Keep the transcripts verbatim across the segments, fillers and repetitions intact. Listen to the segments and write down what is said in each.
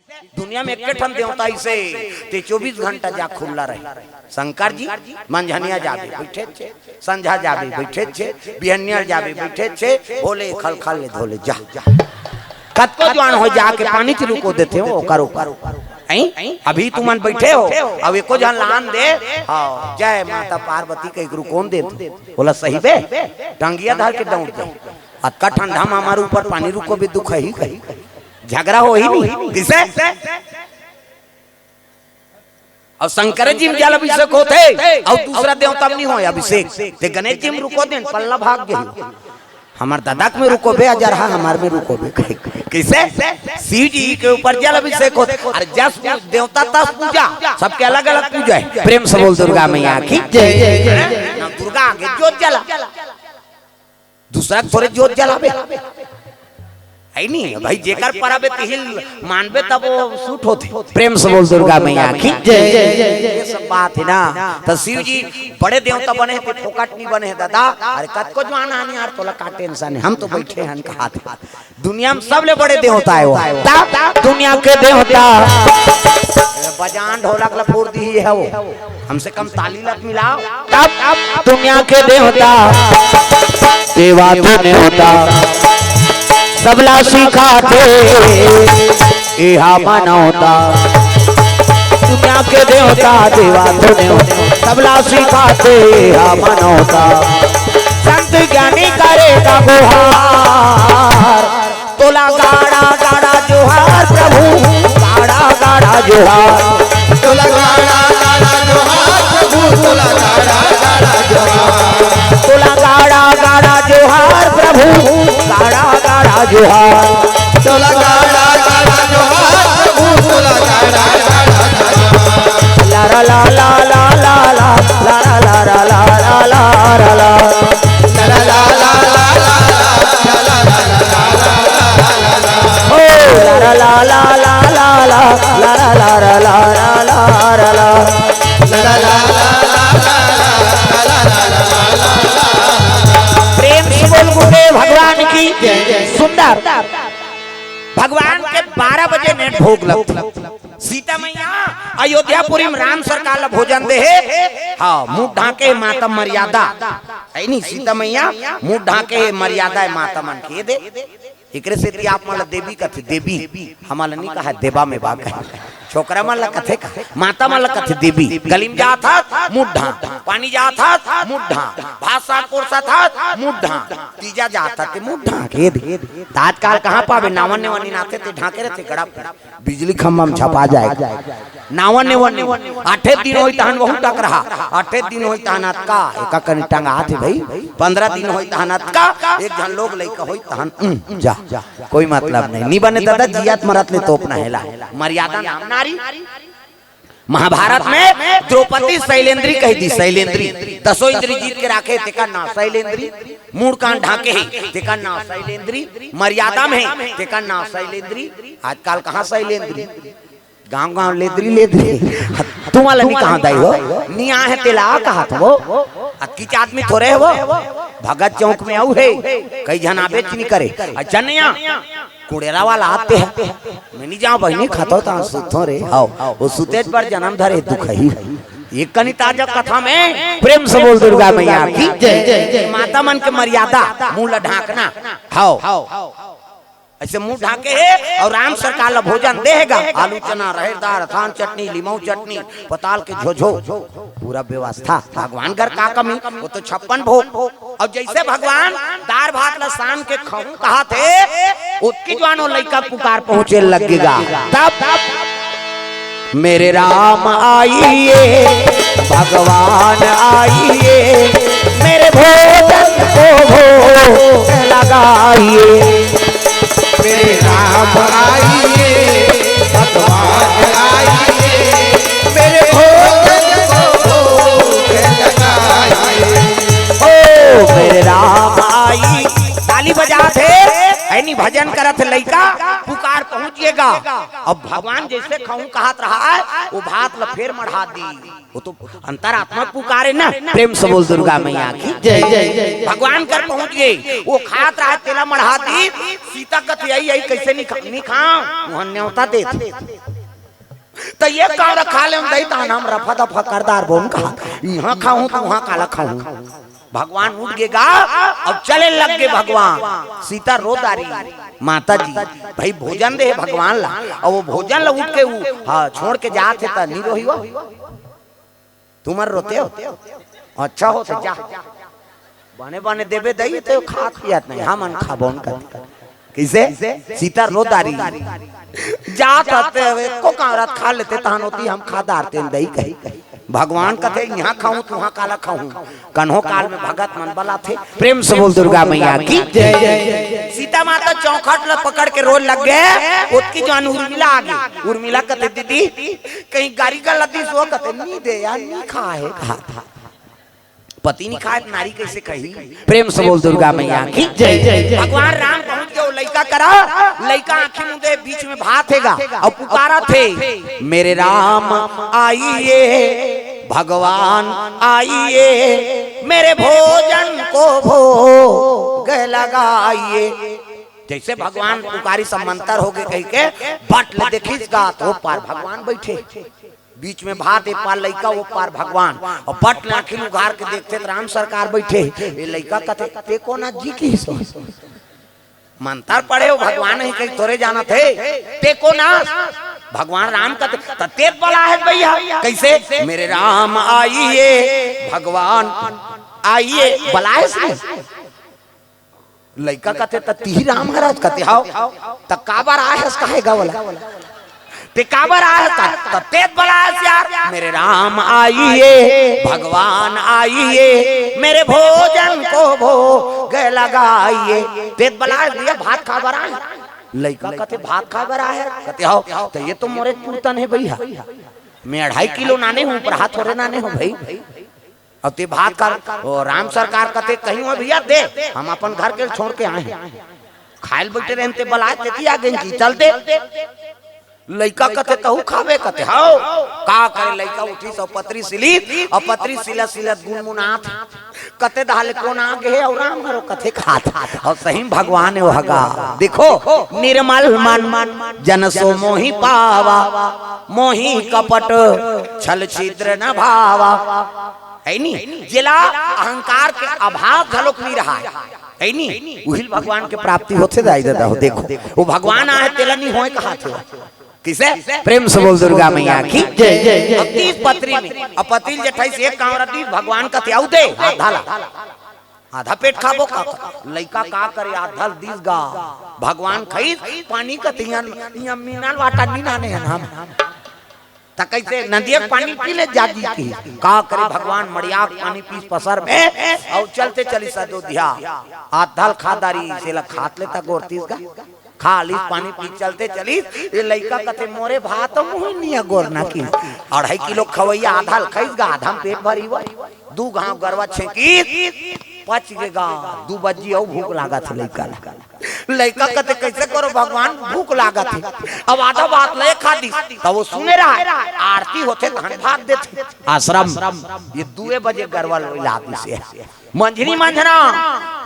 दुनिया में एक ठन देवता अइसे, ते चौबीस घंटा जा खुल्ला रहे। शंकर जी, मंझनिया जाबे बइठे छे, संझा जाबे बइठे छे, बिहनिया जाबे बइठे छे, भोले खलखल ले धोले जा। कतको जुआन हो जाके पानी च रुको देथे हो, ओकर ऊपर। हैं? अभी तुमन बइठे हो, अब एको झन लान दे, हाँ, जय माता पार्वती कहिके रुकोन दे। बोला सही बे, टंगिया धर के दौड़ दे। अतका ठंडा में हमर ऊपर पानी रुको भी दुख ही कही। झगड़ा हो ही नहीं, किसे? अउ शंकर जी में जल अभिषेक होथे, अउ दूसरा देवता में नहीं होय अभिषेक। ते गणेश जी में रुको देन, पल्ला भाग गए। हमर ददा के में रुको बे, अजर हा, हमर में रुको बे। किसे? शिव जी के ऊपर जल अभिषेक होथे। अरे जस देवता तस पूजा, सबके अलग-अलग पूजा हे। प्रेम से बोल दुर्गा मैया की जय। ना दुर्गा आगे जोत जला, दूसरा के थोरे जोत जलाबे। है नहीं भाई, जेकर परब हे तिही ल मानबे तब वो सूट होथे। प्रेम से बोल दुर्गा मैया की जय। ये सब बात हे ना, त शिव जी बड़े देवता बने हे, ते फोकट नहीं बने हे ददा। अरे कतको जुआन आने यार, तोला का टेंशन हे, हम तो बइठे हन कहाथे। दुनिया में सबले बड़े देवता हे वो। तब दुनिया के देवता। बजान ढोलक ला फोड़ दी है वो। कम से कम ताली लत मिलाओ। तब दुनिया के देवता, देवा तो नेवता, सबला सिखाथे, एहा मनौता। दुनिया के देवता, देवा तो नेवता, सबला सिखाथे, एहा मनौता। संत ज्ञानी करेगा गुहार, तोला गाड़ा गाड़ा जोहार प्रभु, गाड़ा गाड़ा जोहार। तोला गाड़ा गाड़ा जोहार प्रभु, तोला गाड़ा गाड़ा जोहार। तोला गाड़ा गाड़ा जोहार प्रभु, गाड़ा गाड़ा जोहार। तोला गाड़ा गाड़ा जोहार प्रभु, तोला गाड़ा गाड़ा जोहार। ला ला ला ला ला ला ला ला ला ला ला ला ला ला ला। प्रेम से बोल गुरुदेव भगवान की। सुंदर। भगवान के बारह बजे नेट भोग लगथे। सीता मैया अयोध्यापुरी में राम सरकार ला भोजन दे हे। हाँ, मुंह ढांके हे, मातम मर्यादा। है नहीं, सीता मैया मुंह ढांके हे, मर्यादा हे माता मन के दे। एकरे सेती आप मन ला देवी कथे, देवी। हमन ला नहीं कहा देवा में बा कहे। छोकरा मन ला कथे का, माता मन ला कथे देवी। गली में जात हस, मुंह ढांक। पानी जात हस, मुंह ढांक। भात साग परोसत हस, मुंह ढांक। तीजा जात हस, ते मुंह ढांक। ये दे। त आजकाल कहाँ पाबे, नावन नेवन नाथे ते ढांके रहथे गड़ा। बिजली खंभा में छपा जाए। नावन नेवन, आठे दिन होई तहन वहू टकरहा, आठे दिन होई तहन अतका, एका कनी टंगाथे भाई, पंद्रह दिन होई तहन अतका, एक झन लोग लइका होई तहन, उम, जा, कोई मतलब नहीं, नी बने दादा, जियत मरत ले तोपना हेला, मर्यादा नाम नारी। महाभारत में द्रौपदी शैलेंद्री कह दी, शैलेंद्री, दसों इंद्री जीत के राखे, तेकर नाम शैलेंद्री, मूड़ कान ढांके हे, तेकर नाम शैलेंद्री, मर्यादा में हे, तेकर नाम शैलेंद्री। आजकल कहाँ शैलेंद्री? गांव गांव लेदरी लेदरी। तुमन ला नी कहा दाई हो, नी आहे तेला कहात हो। अतकीच आदमी थोरे हे वो। भगत चौक में अउ हे, कई झन आबेच नी करे। अच्छा नैया, कुड़ेरा वाला आते हैं। मैं नी जांव बहिनी, खातो ता सुतो रे। हाव, वो सुतेच बर जनम धरे दुख ही। एक कनी ताजा कथा में प्रेम से बोल दुर्गा मैया की जय। माता मन के मर्यादा, मुंह ला ढांकना। हाव। अइसे मुंह ढांके हे अउ राम सरकार ला भोजन दे हे गा। आलू चना, रहेर दार, अथान चटनी, लिमऊ चटनी, पताल के झोझो, पूरा व्यवस्था। भगवान घर का कमी, वो तो छप्पन भोग। अउ जइसे भगवान दार भात ला सान के खाहूं कहाथे, ओतकी जुआन वो लइका पुकार पहुंचे लग गे गा। तब मेरे राम आइए, भगवान आइए, मेरे भोजन को भोग लगाइए। मेरे राम आइए, भगवान आइए, मेरे भोजन को भोग लगाइए। ओ मेरे राम आई, ताली बजाथे, है भजन करत हे लइका, पुकार पहुंच गे गा। अब भगवान जइसे खाहूं कहत रहा हे, वो भात ल फेर मढ़ा दी। वो तो अंतरात्मा पुकारे ना। प्रेम से बोल दुर्गा मैया की जय। जय जय। भगवान कर पहुंच गे, वो खात रहा हे, तेला मढ़ा दी। सीता कथे, "अई, अई, कइसे नी खा, नी खांव?" उहां नेवता देथे। त ये कांवरा खा लेन दई, तहान हम रफा दफा कर डारबोन कहा, इहां खाहूं त उहां काला खाहूं। भगवान उठ गे गा, अब चले लग गे भगवान। सीता रो डारी, "माता जी, भई भोजन दे हे भगवान ला, अउ वो भोजन ला उठ के उ, हां, छोड़ के जात हे त नी रोही वो? तुमन रोते हो? अच्छा हो त जा।" बने बने देबे दई, त खात पियत नहीं, हमन खाबोन कर। कइसे? सीता रो डारी। जात हते, एको कांवरा खा लेते, तहान ओती हम खा डारतेन दई कही। भगवान कथे, "इहां खाहूं त उहां काला खाहूं।" कन्हो काल में भगत मन बलाथे। प्रेम से बोल दुर्गा मैया की जय। सीता माता चौखट ल पकड़ के रोए लग गे। ओतकी जवान उर्मिला आ गे। उर्मिला कथे, "दीदी, कहीं गारी गलत दिस हो?" कथे, "नी दे यार, नी खाए हे।" पति नी खाए त नारी कइसे खाही? प्रेम से बोल दुर्गा मैया की जय। जय जय। भगवान राम पहुंच गे वो लइका करा, लइका आंखी मूंदे, बीच में भात हे गा, अउ पुकारत हे, "मेरे राम आइए, भगवान आइए, मेरे भोजन को भोग लगाइए।" जइसे भगवान पुकारिस, मंतर हो गे कहिके, बट ले देखिस गा, त ओ पार भगवान बइठे। बीच में भात, ए पार लइका, ओ पार भगवान। अउ बट ले आंखी उघार के देखथे त राम सरकार बइठे। ए लइका कथे, "ते कोन आस जी किहिस?" मंतर पढ़े हो, भगवान ही कहीं थोरे जानत हे। "ते कोन आस?" भगवान राम कथे, "त ते बलाए हस भइया।" कइसे? "मेरे राम आइए, भगवान आइए।" बलाए हस नी? लइका कथे, "त तिही राम हरस?" कथे, "हव।" "त काबर आए हस, कहे गा ओला?" "ते काबर आए हस?" "त ते बलाए हस यार, मेरे राम आइए, भगवान आइए, मेरे भोजन को भोग लगाइए।" ते बलाए हस भइया, भात खाए बर आए हस। लइका कथे, "भात खाए बर आए हस?" कथे, "हव।" "त ये तो मोरे पुरतन हे भइया, मैं अढ़ाई किलो नाने हूं, पर हाथ थोरे नाने हूं भई।" अउ ते भात कर, ओ राम सरकार कथे, "कहीं हो भइया दे, हम अपन घर के छोड़ के आए हन।" खाए ल बइठे रहेन ते बलाए, तेती आ गेन कि चल दे। लइका कथे, "तहूं खाबे?" कथे, "हव।" का करे, लइका उठिस अउ पतरी सिलिस, अउ पतरी सिलत सिलत गुनगुनात। कथे, "दहा ले कोन आ गे हे अउ राम हरो?" कथे, "खात।" अउ सही म भगवान हे ओ ह गा। देखो, "निर्मल मन जन सो मोहि पावा, मोहि कपट छल छिद्र न भावा।" हे नी? जेला अहंकार के अभाव घलोक नी रहय, हे नी? उही ल भगवान के प्राप्ति होथे दाई ददा हो। देखो, ओ भगवान आहे, तेला नी होय कहत हे। कइसे? प्रेम से बोल दुर्गा मैया की जय। जय, जय, जय। अब तीस पतरी में, अब पतरी ल जेठाई से एक कांवरा दीस, भगवान कथे, "अउ दे, आधा ला, आधा पेट खाबो का।" लइका का करे, आधा ल दीस गा। भगवान खाइस, पानी कथे, "इहां, इहां mineral water नी लाने हन हम।" त कइसे नदिया के पानी पी ले जागी की? का करे भगवान, मड़िया के पानी पीस पसर में, अउ चलते चलिस अयोध्या। आधा ल खा डारिस, एला खात ले त गोरतिस गा। खा लिस, पानी पीस चलते चलिस। ए लइका कथे, "मोरे भात मुंह नी अगोरना की।" अढ़ाई किलो खवइया आधा ल खाइस गा, आधा म पेट भरी हुआ। दू घांव गरवा छेंकिस, पच गे गा। दू बज्जी अउ भूख लागत हे लइका ल। लइका कथे, "कइसे करो भगवान, भूख लागत हे।" अब आधा भात ल ए खा दिस, त ओ सुने रहय, आरती होथे तहन भात देथे। आश्रम, ए दुए बजे गरवा ल उला दिस हे। मंझनी मंझना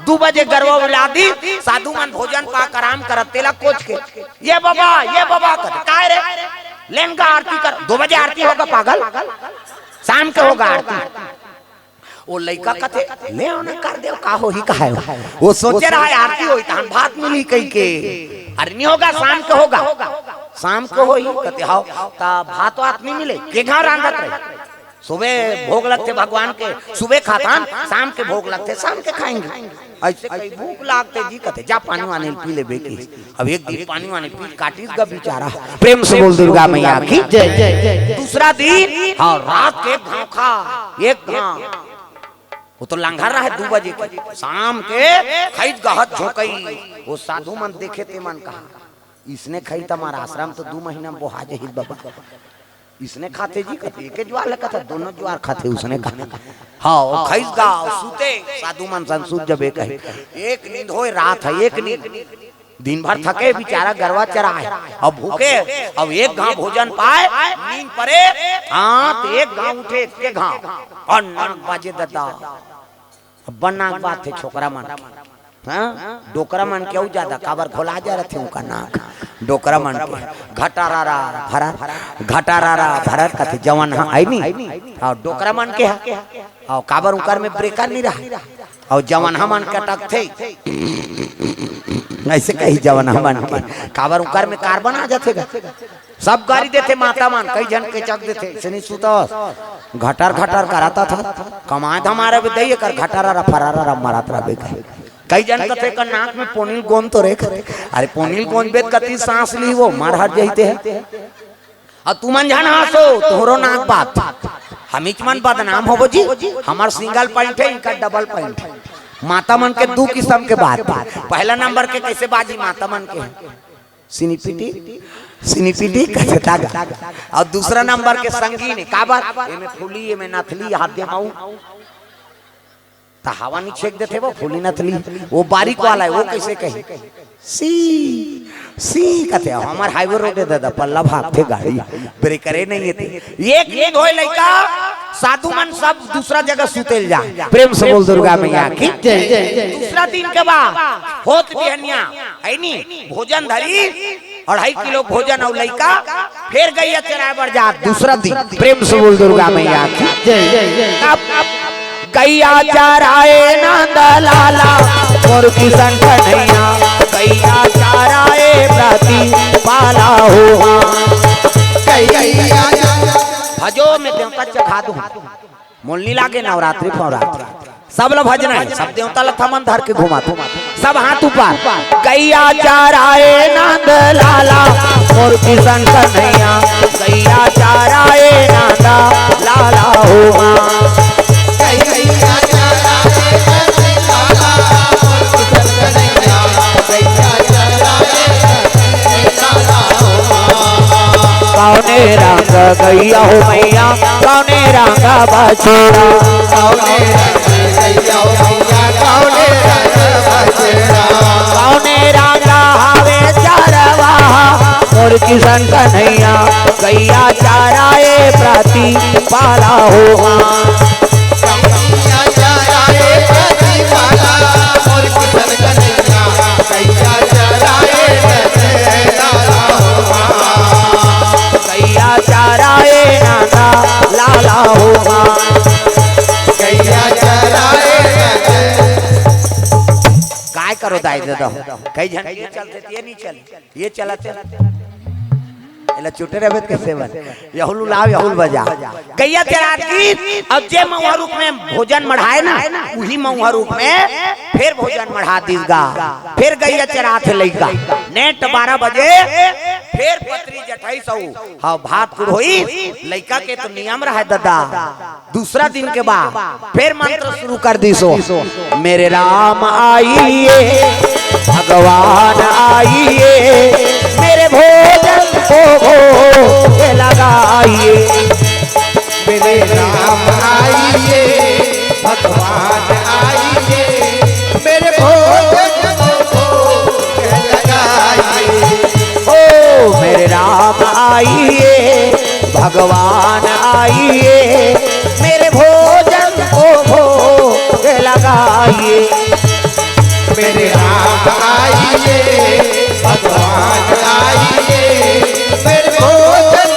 दू बजे गरवा उला दिस, साधु मन भोजन पाके आराम करत, तेला कोच के, "ए बबा, ए बबा," कथे, "काय रे?" "लेन गा आरती कर।" "दू बजे आरती होगा पागल, शाम के होगा आरती।" ओ लइका कथे, "ले ओ ना कर देव, का होही, का हे?" ओ सोचे रहय आरती होही, तहन भात मिलही कहिके। "अरे नी होगा, शाम के होगा।" "शाम के होही?" कथे, "हव।" "त भात वात नी मिले?" "के घांव रांधत रहे? सुबह भोग लगथे भगवान के, सुबह खाथन, शाम के भोग लगथे, शाम के खाएंगे।" अइसे कही, "भूख लागथे जी," कथे, "जा पानी वानी पी लेबे" कि। अब एक दिन पानी वानी पी काटिस गा बिचारा। प्रेम से बोल दुर्गा मैया की जय। दूसरा दिन, हां, रात के एक घांव खा, एक घांव। ओ तो लंगर रहय दू बजे के। शाम के खाइस गा हाथ झोंकई। ओ साधु मन देखे ते मन कहा, "इसने खाही त हमर आश्रम तो दू महीना म बोहा जही बबा। इसने खाथे जी," कथे, "एके जुवार ल खाथे, दूनों जुवार खाथे, उसने खाथे।" हां, ओ खाइस गा, सुते, साधु मन सन सुत जबे कहे। एक नींद होय, रात हे, एक नींद। दिन भर थके बिचारा गरवा चराए, अब भूखे, अब एक घांव भोजन पाए, नींद परे, हाँ, तो एक घांव उठे, एक घांव, अउ नाक बाजे ददा, अब बड़ नाक बाजथे छोकरा मन के, हाँ, डोकरा मन के अउ ज्यादा, काबर घोला जा रथे उनका नाक, डोकरा मन के, घटारारा भरर, घटारारा भरर कथे जवन ह, आय नी, अउ डोकरा मन के ह, अउ काबर उनकर में breaker नहीं रहा, अउ जवन हमन कटकथे, ऐसे कही जवन हमन के, काबर उनकर में carbon आ जाथे गा। सब गारी देथे माता मन, कई झन के चक देथे, से नहीं सुतस, घटर घटर करता था, कमाए धमारे बे दई एकर घटारारा फरारारा मरत रहबे कहे। कई झन कथे कर नाक में पोनील गोंद तो रे कथे, अरे पोनील गोंद बेत कति सांस ली वो, मर हर जहिते है। अउ तुमन झन हाँसो, तोहरो नाक बात। हमीच मन बदनाम होबो जी, हमर single point है, इनका double point है। माता मन के दू किसम के बात। पहला नंबर के कैसे बाजी माता मन के? सिनीपिटी, सिनीपिटी कथे तागा। अउ दूसरा नंबर के संगीन, काबर? एमे फूली, एमे नथली, हाथ दे माऊ। त हवा नहीं छेक देथे वो फूली नथली, वो बारीक वाला है, वो कैसे कही? सी, सी कथे, हमर highway road है दादा, पल्ला भागथे गाड़ी, breaker नहीं है ते। एक नींद होय लइका, साधु मन सब दूसरा जगह सुतेल जाए। प्रेम से बोल दुर्गा मैया की जय। दूसरा दिन के बाद होत बिहनिया, है नी, भोजन धरी, अढ़ाई किलो भोजन अउ लइका, फेर गैया चराए बर जात दूसरा दिन। प्रेम से बोल दुर्गा मैया की जय। अब गैया चराए नंद लाला, मोर किसन कन्हैया, गैया चराए प्रति पाला हो। गैया भजो में देवता चखा दूं, मोल नी लागे नवरात्रि फवरात्रि। सब ल भजना है, सब देवता ल थमन धर के घुमात हो। सब हाथ ऊपर। गैया चराए नंद लाला, मोर किसन कन्हैया, गैया चराए नंद लाला हो माँ। गैया चराए नंद लाला, मोर किसन कन्हैया, गैया चराए नंद लाला हो माँ। कौने रंग गैया हो मैया, कौने रंग बछड़ा, कौने रंग गैया हो मैया, कौने रंग बछड़ा, कौने रंग हवे चरवाहा, मोर किसन कन्हैया, गैया चराए प्रति पाला हो माँ। गैया चराए प्रति पाला, मोर किसन कन्हैया, गैया चराए प्रति पाला हो माँ। गैया चराए नंद लाला हो माँ। गैया चराए नंद। काय करो दाई दे दो। कई झन ये चलथे, ये नहीं चले। ये चलथे। एला चुटे रहबे त कैसे बन? यहुल लाव, यहुल बजा। गैया चरात की, अब जे मउहा रूख में भोजन मढ़ाए ना, उही मउहा रूख में फेर भोजन मढ़ा दिस गा। फेर गैया चरात हे लइका। नेट बारह बजे, फेर पतरी जठाइस अउ, हाँ, भात कुढ़ोई, लइका के तो नियम रहे ददा। दूसरा दिन के बाद फेर मंत्र शुरू कर दिस हो। मेरे राम आइए, भगवान आइए, मेरे भोजन को भोग लगाइए। मेरे राम आइए, भगवान आइए, मेरे भोजन को भोग लगाइए। ओ मेरे राम आइए, भगवान आइए, मेरे भोजन को भोग लगाइए। मेरे राम आइए, भगवान आइए, मेरे भोजन